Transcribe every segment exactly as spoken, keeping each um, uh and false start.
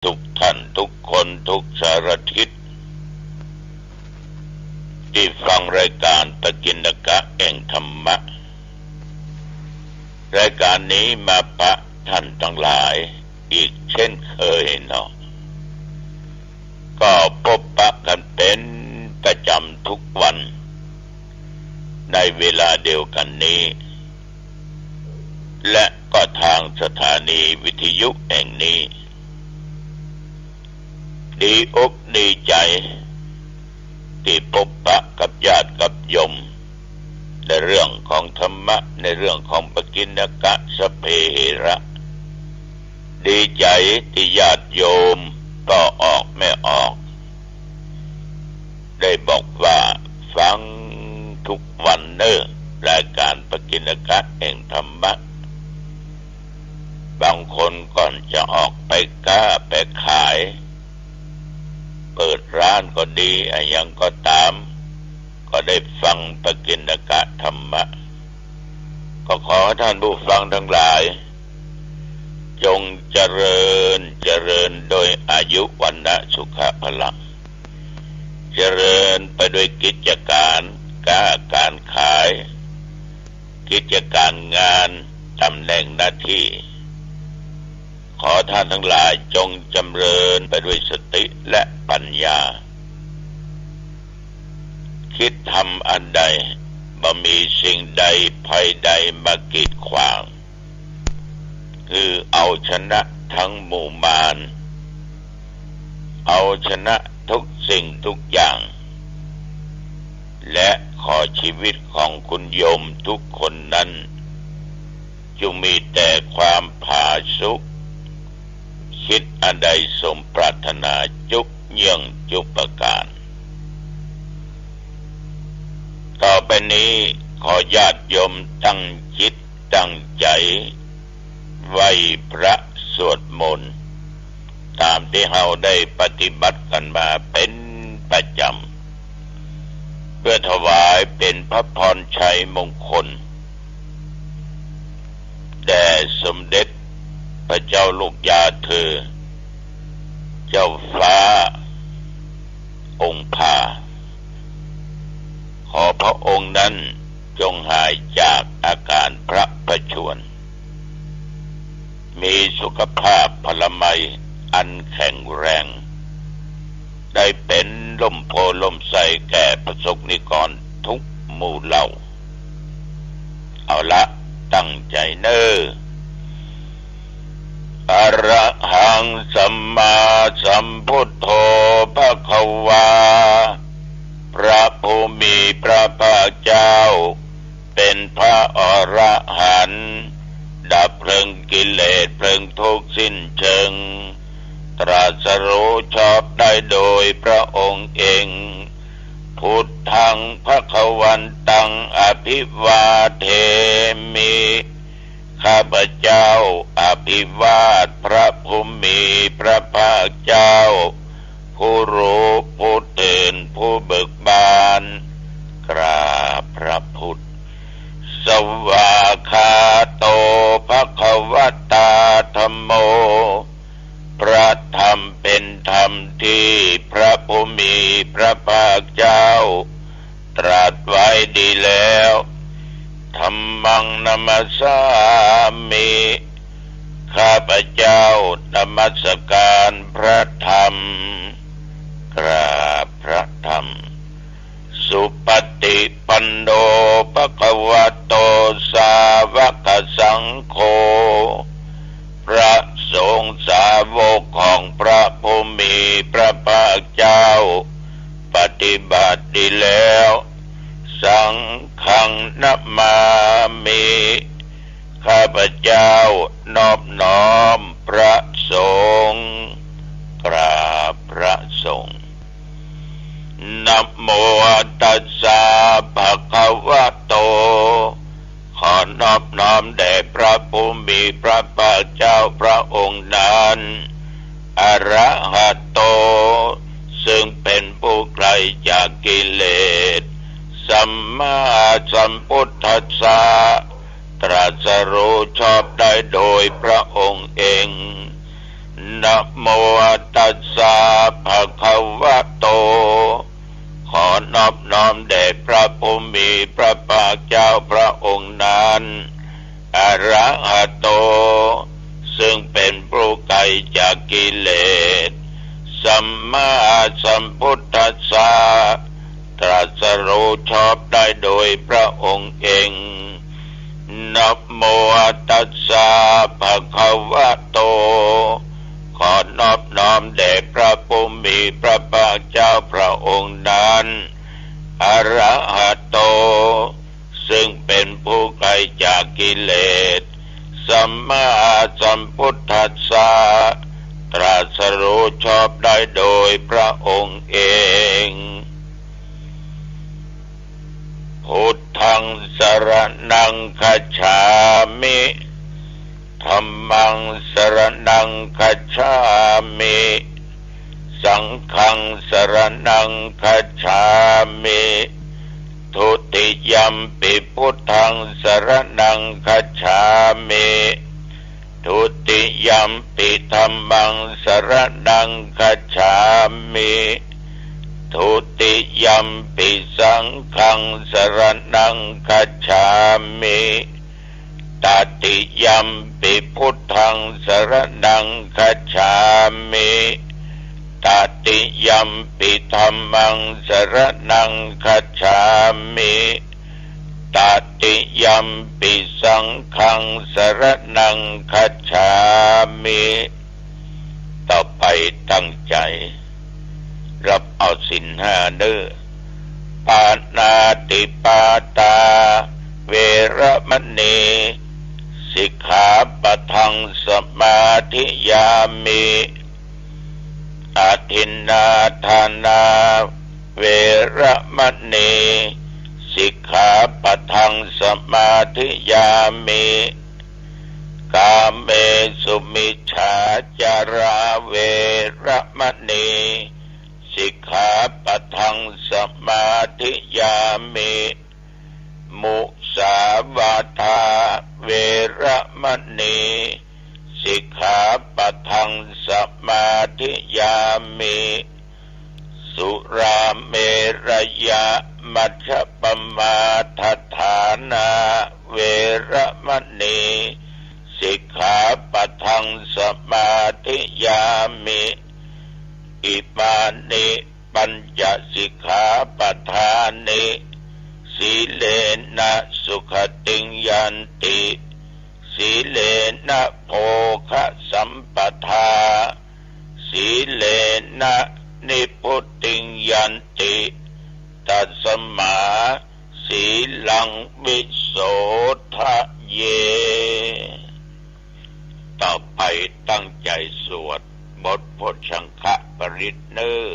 ทุกท่านทุกคนทุกสารทิศ ตี้ฟังรายก๋านปกิณกะแห่งธรรมะ รายก๋านนี้มาปะท่านตังหลายอีกเช่นเคยเนาะ ก็ปบปะกั๋นเป๋นประจ๋ำทุกวัน ในเวลาเดียวกั๋นนี้ และก็ตางสถานีวิทยุแห่งนี้ ดีอกดีใจ๋ ตี้ปบปะกับญาติกับโยม ในเรื่องของธรรมะ ในเรื่องของปกิณกะสัพเพเหระ ดีใจ๋ตี้ญาติโยมป้อออกแม่ออก ได้บอกว่าฟังทุกวันเน่อ รายก๋านปกิณกะแห่งธรรมะ บางคนก็จะออกไปก๊าไปขาย เปิดร้านก็ดี อะหยังก็ต๋าม ก็ได้ฟังปกิณกะธรรมะ ก็ขอท่านผู้ฟังตังหลาย จงเจริญ เจริญโดยอายุ วรรณะ สุขะ พละ เจริญไปด้วยกิจก๋านก๊าก๋านขาย กิจก๋านงาน ต๋ำแหน่งหน้าตี้ ขอท่านตังหลายจงเจริญไปด้วยสติและปัญญา คิดทำอันใด บ่มีสิ่งใดภัยใดมากีดขวาง คือเอาชนะทั้งหมู่มาร เอาชนะทุกสิ่งทุกอย่าง และขอชีวิตของคุณโยมทุกคนนั้น จุ่งมีแต่ความผาสุก คิดอันใดสมปรารถนาจุกเยื่องจุกประก๋าน ต่อไปนี้ขอญาติโยมตั้งจิตตั้งใจ๋ไหว้พระสวดมนต์ ต๋ามตี้เฮาได้ปฏิบัติกั๋นมาเป๋นประจ๋ำ เปื้อถวายเป๋นพระพรชัยมงคล แด่สมเด็จพระเจ้าลูกยาเธอ เจ้าฟ้าองค์ภา ขอพระองค์นั้นจงหายจากอาก๋านพระประชวร มีสุขภาพพลามัยอันแข็งแรง ได้เป๋นร่มโพธิ์ร่มไทรแก่ประสงค์นิกรทุกหมู่เหล่า เอาละ ตั้งใจ๋เน่อ อะระหัง สัมมาสัมพุทโธ ภะคะวา พระผู้มีพระภาคเจ้า เป๋นพระอรหันต์ ดับเพลิงกิเลสเพลิงทุกข์สิ้นเชิง ตรัสรู้ชอบได้โดยพระองค์เอง พุทธัง ภะคะวันตัง อะภิวาเทมิ ข้าพเจ้าอภิวาทพระผู้มีพระภาคเจ้า ผู้รู้ผู้ตื่นผู้เบิกบาน กราบพระพุทธ สวากขาโต ภะคะวะตา ธัมโม พระธรรมเป๋นธรรมตี้พระผู้มีพระภาคเจ้า ตรัสไว้ดีแล้ว ธัมมัง นะมัสสามิ ข้าพเจ้านมัสการพระธรรม กราบพระธรรม สุปฏิปันโน ภะคะวะโต สาวกสังโฆ พระสงฆ์สาวกของพระผู้มีพระภาคเจ้า ปฏิบัติดีแล้ว สังฆัง นะมามิ ข้าพเจ้านอบน้อมพระสงฆ์ กราบพระสงฆ์ นะโมตัสสะ ภะคะวะโต ขอนอบน้อมแด่พระผู้มีพระภาคเจ้าพระองค์นั้น อะระหะโต ซึ่งเป๋นผู้ไกลจากกิเลส สัมมาสัมพุทธัสสะ ตรัสรู้ชอบได้โดยพระองค์เอง นะโมตัสสะภะคะวะโต ขอนอบน้อมแด่พระผู้มีพระภาคเจ้าพระองค์นั้น อะระหะโต ซึ่งเป็นผู้ไกลจากกิเลส สัมมาสัมพุทธัสสะ ตรัสรู้ชอบได้โดยพระองค์เอง นะโมตัสสะภะคะวะโต ขอนอบน้อมแด่พระผู้มีพระภาคเจ้าพระองค์นั้น อะระหะโต ซึ่งเป็นผู้ไกลจากกิเลส สัมมาสัมพุทธัสสะ ตรัสรู้ชอบได้โดยพระองค์เอง พุทธังสรณังคัจฉามิ ธัมมังสรณังคัจฉามิ สังฆังสรณังคัจฉามิ ทุติยัมปิพุทธังสรณังคัจฉามิ ทุติยัมปิธัมมังสรณังคัจฉามิ ทุติยัมปิสังฆังสรณังคัจฉามิ ตติยัมปิพุทธังสรณังคัจฉามิ ตติยัมปิธัมมังสรณังคัจฉามิ ตติยัมปิสังฆังสรณังคัจฉามิ ต่อไปตั้งใจ๋ รับเอาศีลห้าเน้อ ปาณาติปาตา เวระมะณี สิกขาปะทังสมาธิยามิ อทินนาทานา เวระมะณี สิกขาปะทังสมาธิยามิ กาเมสุมิจฉาจารา เวระมะณี สิกขาปะทังสมาธิยามิ มุสาวาทา เวระมะณี สิกขาปะทังสมาธิยามิ สุราเมรยะมัชฌปมาทัฏฐานา เวระมะณี สิกขาปะทังสมาธิยามิ อิมานิ ปัญจสิกขาปะทานิ สีเลนะสุขติงยันติ สีเลนะโภคะสัมปะทา สีเลนะนิพพุติงยันติ ตัสมา สีลังวิโสทะเย ต่อไปตั้งใจ๋สวดบทโพชฌังคปริตรเน้อ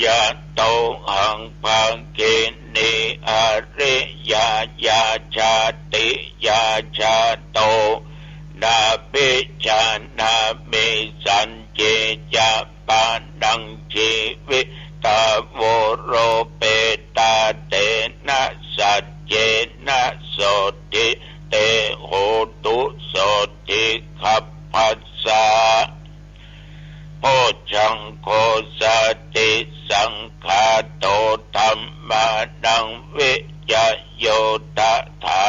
ยะโตหัง ภะคะเน อะริยะ ยา ชาติ ยา ชาโต นา ภิชา นา มิ สัจเจ จะ ปะทัง จีวิตา โว โร เปตา เตนะ สัจเจนะ โสตถิ เต โหตุ โสตถิ คัพพะสสะ โพชฌังโค สัตถิสังขาโต ธัมมานัง วิจโย ตถา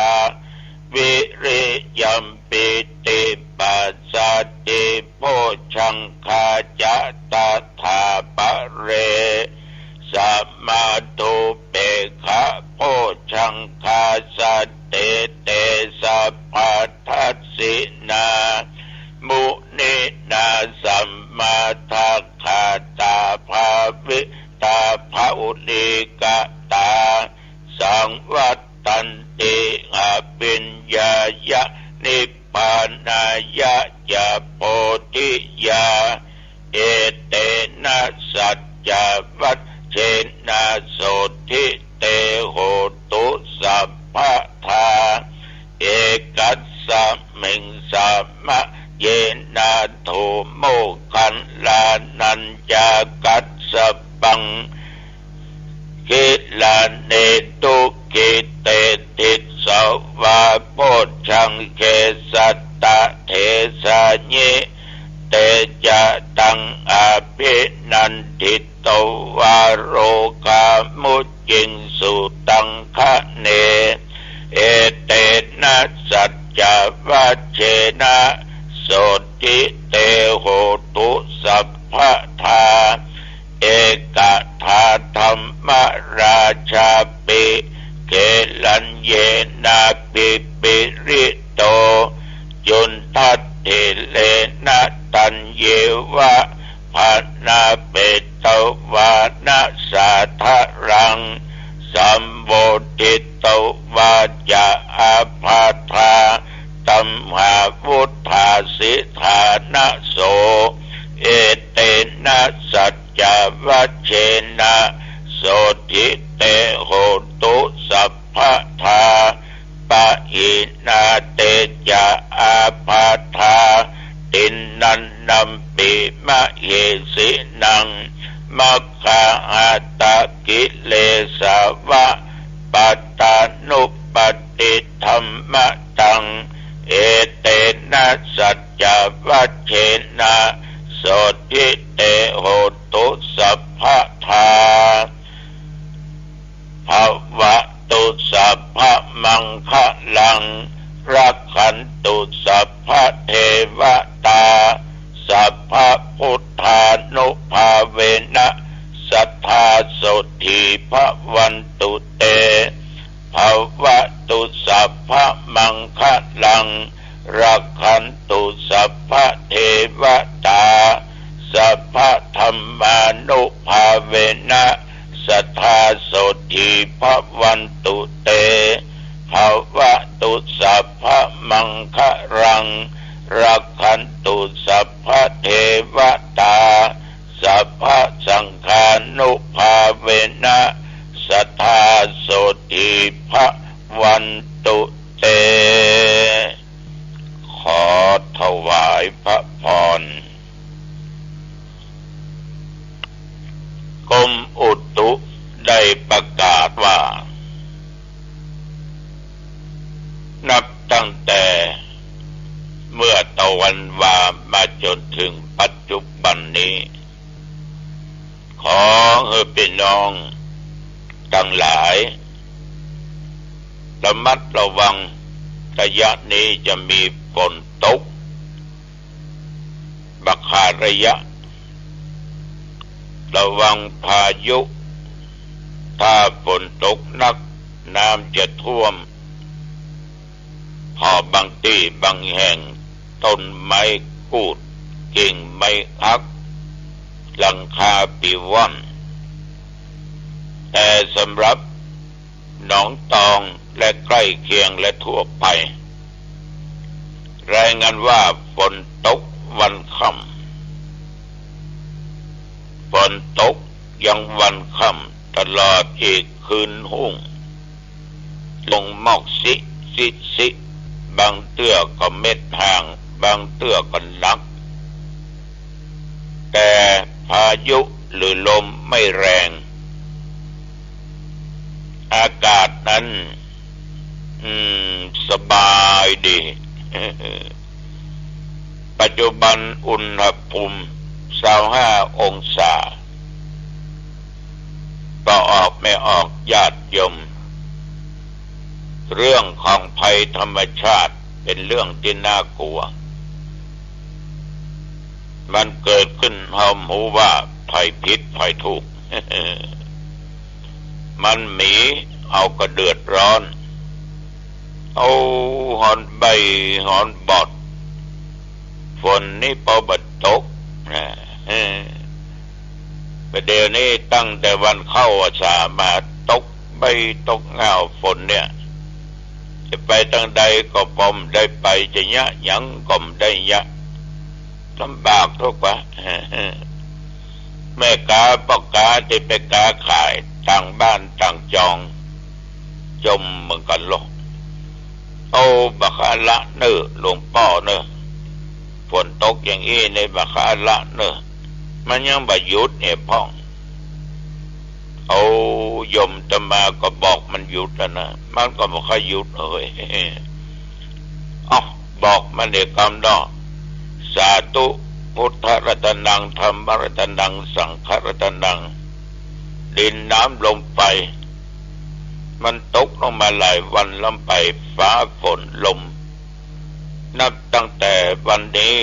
วิริยัม ปีติ ปัสสัตถิ โพชฌังคา จะ ตถา ปะเร สะมา ทู เปกขะ โพชฌังคา สัตถิ เต สัพพะทัสสินา มุนินา สัมมาทักขาตา ภาวิตา ภะอุลีกะตา สังวัตตันติ อภิญญายะ นิพพานายะ จะ โพธิยา เอเตนะ สัจจวัจเจนะ โสตถิ เต โหตุ สัพพะทา เอกัสสะมิง สะมะเยนะ โถ โมคคัลลานัญจะกัสสะปัง กิลาเน ทุกขิเต ทิสสะวา โพชฌังเข สัตตะเถสายิ จะตัง อภินันทิตวา โรคามุจจิงสุตังคะเน เอเตนะ สัจจวัจเชนะ โสตถิเต โหตุ สัพพะทา เอกะทา ธัมมราชาปิ เกลัญเยนะ ภิปริโต จุณฑัฏฐิเรนะ ตัญเยวะ ภะนะเปตวานะ สาทะรัง สัมโบธิตวา จะ อาภาธา ตัมหาวุฏฐาสิทธานะโส เอเตนะ สัจจวัจเชนะ โสตถิเต โหตุ สัพพะทา ปะหินา เต จะ อาภาธา ติณณันนัมปิ มะเหสินัง มัคคาหะตะกิเลสาวะ ปัตตานุปัตติธัมมะตัง เอเตนะ สัจจวัจเชนะ โสตถิเต โหตุ สัพพะทา ภะวะตุ สัพพะมังคะลัง รักขันตุ สัพพะเทวะตา สัพพะพุทธานุภาเวนะ สัตถา โสตถี ภะวันตุเต ภะวะตุ สัพพะมังคะลัง รักขันตุ สัพพะเทวะตา สัพพะธัมมานุภาเวนะ สัตถา โสตถี ภะวันตุเต ภะวะตุ สัพพะมังคะลัง รักขันตุ สัพพะเทวะตา สัพพะสังฆานุภาเวนะ สัตถา โสตถี ภะวันตุเต ขอถวายพระพร กรมอุตุได้ประกาศว่า นับตั้งแต่เมื่อตะวันวามาจนถึงปัจจุบันนี้ ขอหื้อพี่น้องตังหลายระมัดระวัง ระยะนี้จะมีฝนตกบักขาดระยะ ระวังพายุ ถ้าฝนตกหนัก น้ำจะท่วม เพราะบางตี้บางแห่ง ต้นไม้กูด กิ่งไม้หัก หลังคาปลิวว่อน แต่สำหรับหนองตองและใกล้เคียงและทั่วไป รายงานว่าฝนตกวันค่ำ ฝนตกยังวันค่ำ ตลอดอีกคืนฮุ่ง ลงมอกซิซิซิ บางเตื้อก็เม็ดห่าง บางเตื้อก็หนัก แต่พายุหรือลมไม่แรง อากาศนั้น อืม สบายดี ปัจจุบันอุณหภูมิซาวห้าองศา ก็ออกไม่ออกญาติโยม เรื่องของภัยธรรมชาติเป็นเรื่องที่น่ากลัว มันเกิดขึ้นเฮาบ่ฮู้ว่าภัยผิดภัยถูก มันมีเฮาก็เดือดร้อน เอาฮ้อนใบ้ฮ้อนบอด ฝนนี่ปอบ่ตกนะ ประเดี๋ยวนี้ตั้งแต่วันเข้าพรรษามาตกใบ้ตกง่าวฝนเนี่ย จะไปตางใดก็ปอบ่ได้ไป จะเยียะหยังก็บ่ได้เยียะ ลำบากทุกข์วะ แม่ก๊าป้อก๊าตี้ไปก๊าขายต่างบ้านต่างจอง จมเหมือนกั๋นลอ เอาบ่าคะละเน่อ หลวงป้อเน่อ ฝนตกอย่างอี้ในบ่าคะละเน่อ มันยังบ่หยุดเนี่ยพ่อง เอาโยมอาตมาก็บอกมันหยุดแล้วนะ มันก็บ่ค่อยหยุดเฮ้ย เอ้า บอกมันเดี๋ยวกำเนาะ สาธุ พุทธรัตนัง ธัมมรัตนัง สังฆรัตนัง ดินน้ำลมไฟ มันตกลงมาหลายวันแล้วไป ฟ้าฝนลม นับตั้งแต่วันนี้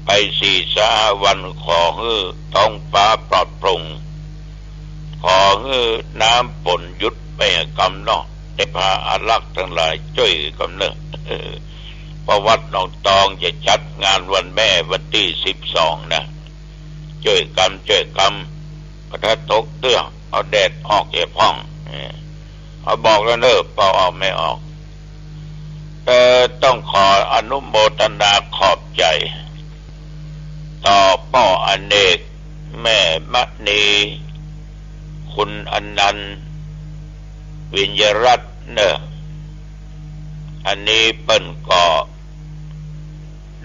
ไปสี่ห้าวัน ขอหื้อท้องฟ้าปลอดโปร่ง ขอหื้อน้ำฝนหยุดไปกำเนาะ เทพาอารักษ์ตังหลายจ้วยกำเนาะ เพราะวัดหนองตองจะจัดงานวันแม่วันตี้สิบสองนะ จ้วยกำ จ้วยกำ ประทัดถกเตื้อ เอาแดดออกเหียพ่อง เออ เอาบอกแล้วเนอะ เป่าออกไม่ออก เออ ต้องขออนุโมทนาขอบใจ๋ ต่อป้ออเนก แม่มณี คุณอนันต์ วิญญรัตน์เนอะ อันนี้เปิ้นก็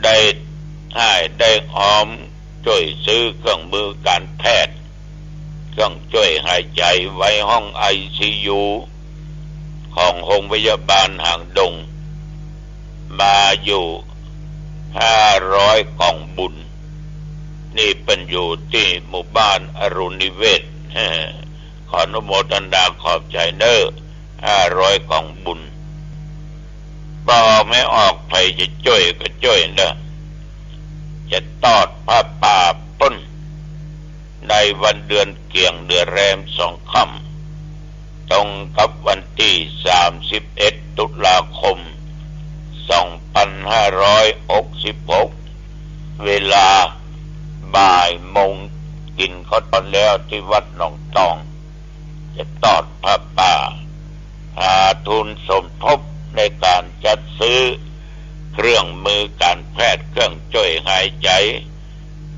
ได้ฮ้ายได้ฮอมจ้วยซื้อเครื่องมือการแพทย์ เครื่องจ้วยหายใจ๋ไว้ห้องไอซียู ของโฮงพยาบาลหางดง มาอยู่ห้าร้อยกล่องบุญ นี่เปิ้นอยู่ตี้หมู่บ้านอรุณนิเวศ ขออนุโมทนาขอบใจ๋เนอะ ห้าร้อยกล่องบุญ เป่าออกไม่ออก ใผจะจ้วยก็จ้วยเนอะ จะตอดผ้าป่าปุ้น ในวันเดือนเกี่ยงเดือนแรมสองค่ำ ตรงกับวันตี้สามสิบเอ็ดตุลาคมสองพันห้าร้อยหกสิบหก เวลาบ่ายโมง กิ๋นข้าวตอนแล้วตี้วัดหนองตอง จะตอดผ้าป่า หาทุนสมทบในก๋านจัดซื้อเครื่องมือก๋านแพทย์ เครื่องจ้วยหายใจ๋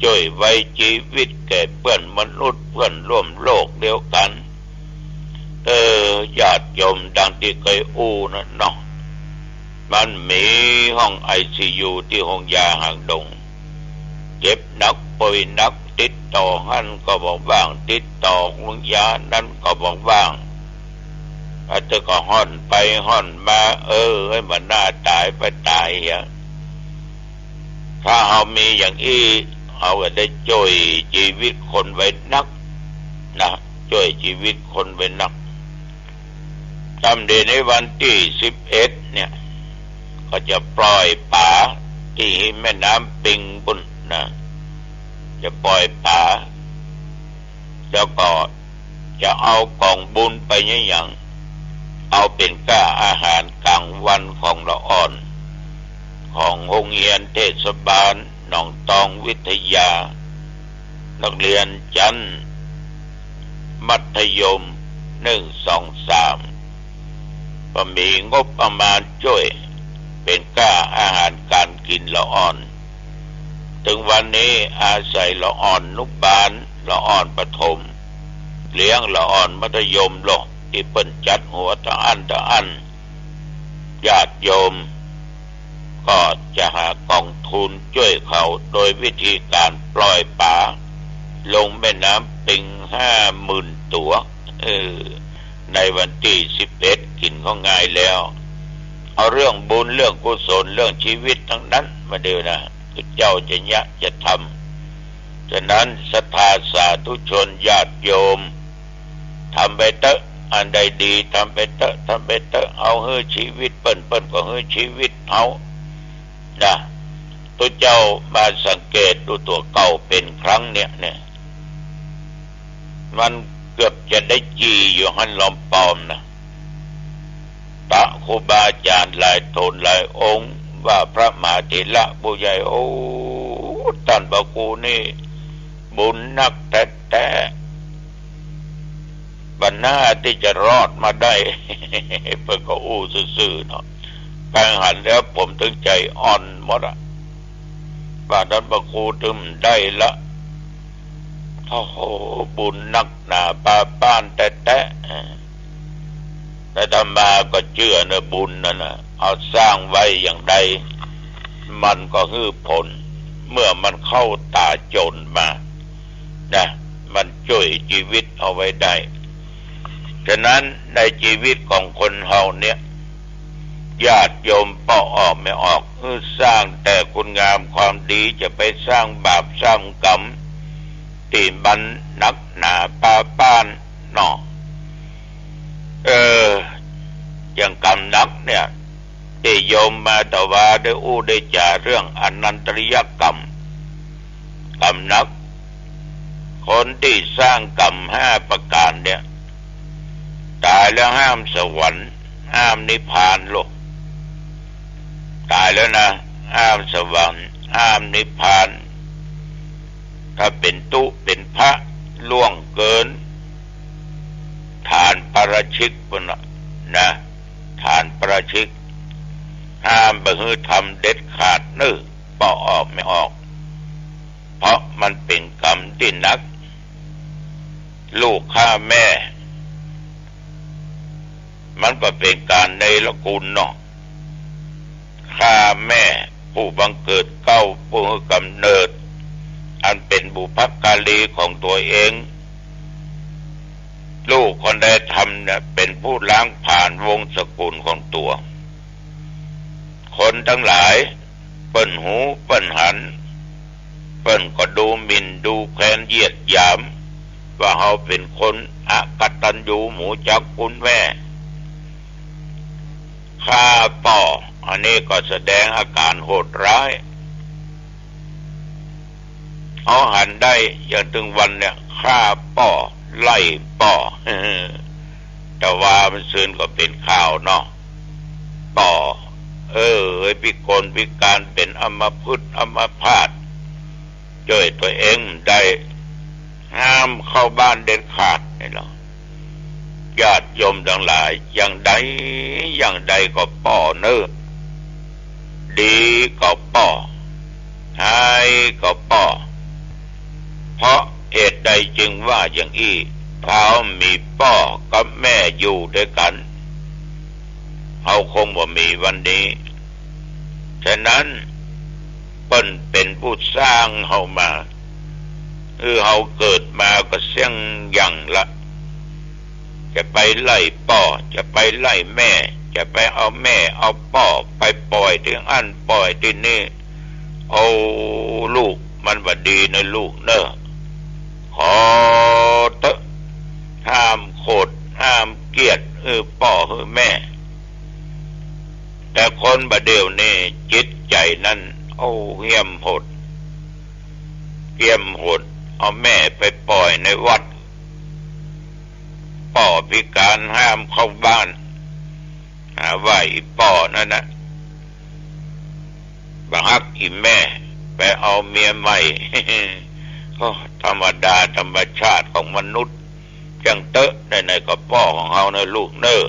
จ้วยไว้จีวิตแก่เปื้อนมนุษย์ เปื้อนร่วมโลกเดียวกั๋น เออ ญาติโยม ดังตี้เกยอู้นั้นเนาะ มันมีห้องไอซียูตี้โฮงยาหางดง เจ็บหนักป่วยหนัก ติดต่อหั้นก็บ่ว่าง ติดต่อโฮงยานั้นก็บ่ว่าง อาจจะก็ฮ่อนไปฮ่อนมา เออ เอ้ย มันน่าต๋ายไปต๋ายเหีย ถ้าเฮามีอย่างอี้ เฮาก็ได้จ้วยจีวิตคนไว้นักนะ จ้วยจีวิตคนไว้นัก ตำเดในวันตี้สิบเอ็ดเนี่ย ก็จะปล่อยป๋าตี้แม่น้ำปิงปุ้นนะ จะปล่อยป๋า แล้วก็จะเอากล่องบุญไปเนี่ย อย่าง เอาเป๋นก้าอาหารก๋างวันของละอ่อน ของโฮงเฮียนเทศบาลหนองตองวิทยา นักเรียนชั้นมัธยมหนึ่ง สอง สาม บ่มีงบประมาณจ้วยเป๋นก้าอาหารก๋านกิ๋นละอ่อน เถิงวันนี้อาศัยละอ่อนอนุบาล ละอ่อนประถม เลี้ยงละอ่อนมัธยมลอ ตี้เปิ้นจัดหัวตะอั้นตะอั้น ญาติโยมก็จะหากองทุนจ้วยเขาโดยวิธีก๋านปล่อยป๋าลงแม่น้ำปิงห้าหมื่นตั๋ว เออ ในวันตี้สิบเอ็ด กิ๋นข้าวง่ายแล้ว เอาเรื่องบุญเรื่องกุศลเรื่องจีวิตตังนั้นมาเดียวนะ เจ้าจะเยียะจะทำ ฉะนั้นศรัทธาสาธุชนญาติโยม ทำไปเต๊อะ อันใดดีทำไปเต๊อะ ทำไปเต๊อะ เอาหื้อจีวิตเปิ้น เปิ้นก็หื้อจีวิตเฮานะ ตุ๊เจ้ามาสังเกตดูตั๋วเก่าเป๋นครั้งเนี่ย เนี่ย มันเกือบจะได้จีอยู่หั้นลอมปอมนะ พระครูบาอาจ๋ารย์หลายโถนหลายองค์ ว่าพระมหาเถระผู้ใหญ่ โอ้ ต้านพระครูนี่บุญนักแต๊ๆ บ่น่าตี้จะรอดมาได้ เปิ้นก็อู้ซื่อๆ เนาะ ไปหันแล้วผมตึงใจ๋อ่อนหมดอะ ว่าต้านพระครูตึงได้ละ โอ้โห บุญนักหนาปาป๊านแต๊ๆ อาตมาก็เจื้อเนาะ บุญนั้นน่ะ เอาสร้างไว้อย่างใด มันก็หื้อผล เมื่อมันเข้าต๋าโจ๋รมา นะ มันจ้วยจีวิตเอาไว้ได้ ฉะนั้นในจีวิตของคนเฮาเนี่ย ญาติโยมป้อออกไม่ออก เออ สร้างแต่คุณงามความดี จะไปสร้างบาปสร้างกรรมตี้มันนักหนาปาป๊านเนาะ เออ อย่างกำนักเนี่ย ตี้โยมอาตมาได้อู้ได้จ๋าเรื่องอนันตริยกรรม กำนัก คนตี้สร้างกรรมห้าประก๋านเนี่ย ต๋ายแล้วห้ามสวรรค์ ห้ามนิพพานโลก ต๋ายแล้วนะ ห้ามสวรรค์ ห้ามนิพพาน ถ้าเป๋นตุ๊เป๋นพระล่วงเกิน ฐานปาราชิกปุ้นน่ะนะ ฐานปาราชิก ห้ามบ่หื้อทำเด็ดขาดเน้อ ป้อออกไม่ออก เพราะมันเป๋นกรรมตี้หนัก ลูกฆ่าแม่ มันก็เป๋นก๋านเนรคุณเนาะ ฆ่าแม่ผู้บังเกิดเกล้า ผู้หื้อกำเนิด อันเป๋นบุพการีของตั๋วเอง ลูกคนใดทำเนี่ย เป๋นผู้ล้างผลาญวงศ์ตระกู๋ลของตั๋ว คนตังหลาย เปิ้นฮู้เปิ้นหัน เปิ้นก็ดูหมิ่นดูแคลนเหยียดหยาม ว่าเฮาเป๋นคนอกตัญญู บ่ฮู้จักคุณแม่ ฆ่าป้อ อันนี้ก็แสดงอาก๋านโหดร้าย เฮาหันได้อย่างตึงวันเนี่ย ฆ่าป้อ ไล่ป้อ แต่ว่ามันซืนก็เป๋นข่าวเนาะ ป้อ เออ พิกลพิก๋าน เป๋นอัมพฤกษ์อัมพาต จ้วยตั๋วเองบ่ได้ ห้ามเข้าบ้านเด็ดขาดนี่เนาะ ญาติโยมตังหลาย อย่างใดอย่างใดก็ป้อเน้อ ดีก็ป้อ ฮ้ายก็ป้อ เพราะเหตุใดจึงว่าอย่างอี้ ถ้ามีป้อกับแม่อยู่ตวยกั๋น เฮาคงบ่มีวันนี้ ฉะนั้น เปิ้นเป๋นผู้สร้างเฮามา คือเฮาเกิดมาก็เสี้ยงหยั่งละ จะไปไล่ป้อ จะไปไล่แม่ จะไปเอาแม่เอาป้อไปป่อยตี้อั้นป่อยตี้นี่ โอ้ ลูกมันบ่ดีเน้อลูกเน้อ ขอเต๊อะ ห้ามโขด ห้ามเกลียด หื้อป้อหื้อแม่ แต่คนบ่าเดี่ยวนี้จิตใจ๋นั้น โอ้ เหี้ยมโหด เหี้ยมโหด เอาแม่ไปป่อยในวัด ป้อพิก๋านห้ามเข้าบ้าน หาว่าอีป้อนั้นนะ บ่ฮักอีแม่ ไปเอาเมียใหม่ ก็ธรรมดาธรรมชาติของมนุษย์ จั้งเต๊อะ ไหนๆ ก็ป้อของเฮาเน้อลูกเน้อ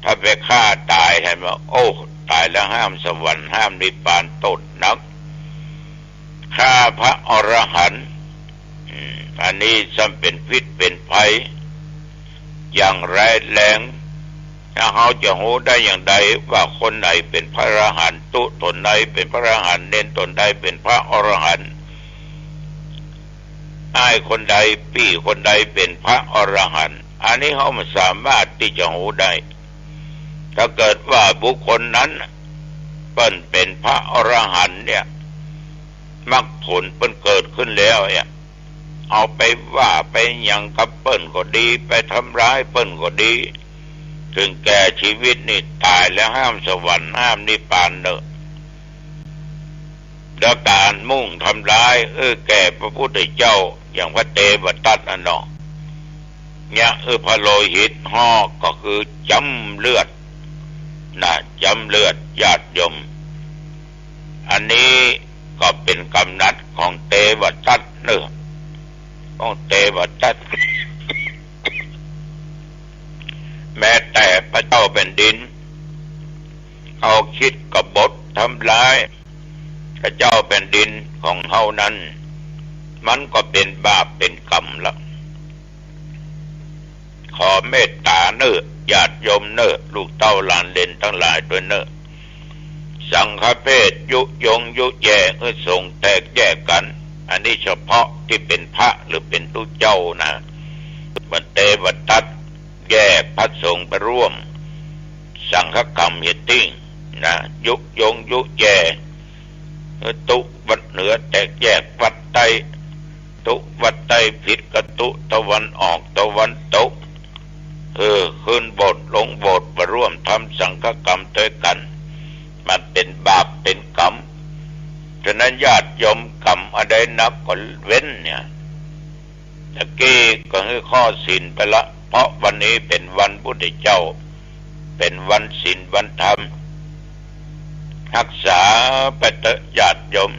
ถ้าไปฆ่าต๋าย หันว่า โอ้ ต๋ายแล้วห้ามสวรรค์ ห้ามนิพพาน โต้ษหนัก ฆ่าพระอรหันต์ อืม อันนี้ซ้ำเป๋นพิษเป๋นภัย อย่างร้ายแรง แล้วเฮาจะฮู้ได้อย่างใดว่าคนไหนเป๋นพระอรหันตุ ต๋นใดเป๋นพระอรหันเณร ต๋นใดเป๋นพระอรหัน อ้ายคนใดปี้คนใดเป๋นพระอรหัน อันนี้เฮาบ่สามารถตี้จะฮู้ได้ ถ้าเกิดว่าบุคคลนั้นเปิ้นเป๋นพระอรหันเนี่ย มรรคผลเปิ้นเกิดขึ้นแล้วเนี่ย เอาไปว่าไปหยังกับเปิ้นก็ดี ไปทำร้ายเปิ้นก็ดี เถิงแก่ชีวิตนี่ต๋ายแล้วห้ามสวรรค์ห้ามนิพพานเน่อ และก๋านมุ่งทำร้าย เออ แก่พระพุทธเจ้า อย่างพระเตวทัตอันเนาะ เนี่ย เออ พระโลหิตฮอกก็คือจ๋ำเลือด นะ จ๋ำเลือด ญาติโยม อันนี้ก็เป๋นกำหนัดของเตวทัตเน่อ ของเตวทัต แม้แต่พระเจ้าแผ่นดิน เอาคิดกบฏทำร้ายพระเจ้าแผ่นดินของเฮานั้น มันก็เป๋นบาปเป๋นกรรมละ ขอเมตต๋าเน่อ ญาติโยมเน่อ ลูกเต้าหลานเหลนตังหลายตวยเน่อ สังฆเพศยุยงยุแย่ เออ สงฆ์แตกแยกกั๋น อันนี้เฉพาะตี้เป๋นพระหรือเป๋นตุ๊เจ้านะ มันเตวทัตแยกพระสงฆ์ไปร่วมสังฆกรรมเหียติ่ง นะ ยุยงยุแย่ ตุวัดเหนือแตกแยกวัดใต้ ตุวัดใต้ผิดกับตุตะวันออกตะวันตก เออ ขึ้นโบสถ์ลงโบสถ์ มาร่วมทำสังฆกรรมตวยกั๋น มันเป๋นบาปเป๋นกรรม ฉะนั้นญาติโยมกรรมอันใดหนักก็เว้นเนี่ย ตะกี้ก็หื้อข้อศีลไปละ เพราะวันนี้เป๋นวันพุทธเจ้า เป๋นวันศีลวันธรรม ฮักษาไปเต๊อะญาติโยม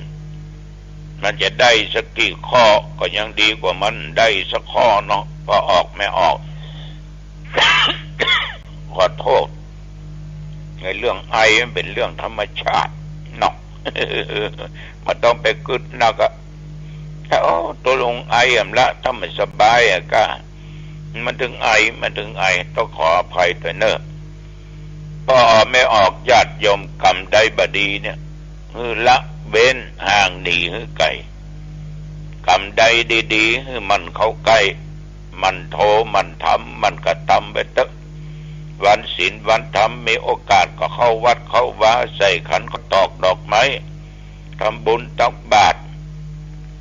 มันจะได้สักกี่ข้อก็ยังดีกว่ามันได้สักข้อเนาะ พอออกไม่ออก ขอโทษ ในเรื่องไอมันเป๋นเรื่องธรรมชาติเนาะ บ่ต้องไปกึ๊ดนักอะ ถ้า โอ้ ตกลงไออะละ ถ้าไม่สบายอะก้า มันถึงไอ มันถึงไอ ต้องขออภัยตวยเน่อ พอออกไม่ออก ญาติโยมกรรมใดบ่ดีเนี่ย หื้อละเว้นห่างหนีหื้อไก๋ กรรมใดดีๆ หื้อหมั่นเข้าใก้ หมั่นโธ หมั่นทำ หมั่นกระตำไปเต๊อะ วันศีลวันธรรม มีโอกาสก็เข้าวัดเข้าวา ใส่ขันข้าวตอกดอกไม้ ทำบุญตักบาตร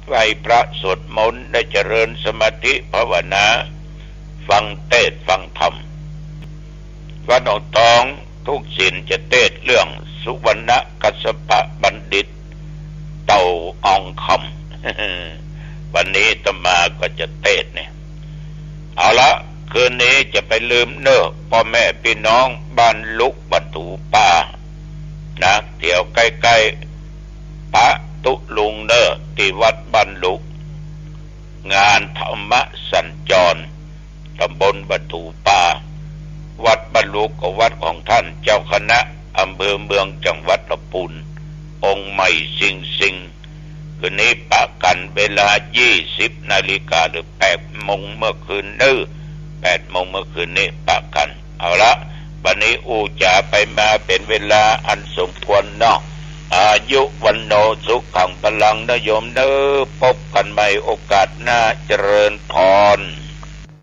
ไหว้พระสวดมนต์ ได้เจริญสมาธิภาวนา ฟังเตสน์ฟังธรรม วัดหนองตองทุกศีลจะเตสน์เรื่องสุวรรณกัสสปะบัณฑิต เต่าอองคำ วันนี้อาตมาก็จะเตสน์เนี่ย เอาละ คืนนี้จะไปลืมเน่อ ป้อแม่ปี้น้องบ้านลุกบ้านถูป่า นะ แถวใก้ๆ ปะตุ๊ลุงเน่อ ตี้วัดบ้านลุก งานธรรมสัญจร ตำบลบ้านถูป่า วัดบ้านลุกก็วัดของท่านเจ้าคณะอำเภอเมืองจังหวัดลำพูน องค์ใหม่ซิงๆ คืนนี้ปะกั๋นเวลายี่สิบนาฬิกา หรือแปดโมงเมื่อคืนเน่อ แปดโมงเมื่อคืนนี้ปะกั๋น เอาละ บัดนี้อู้จ๋าไปมาเป๋นเวลาอันสมควรเนาะ อายุวัณโณสุขังพลัง นะโยมเน่อ พบกั๋นใหม่โอกาสหน้า เจริญพร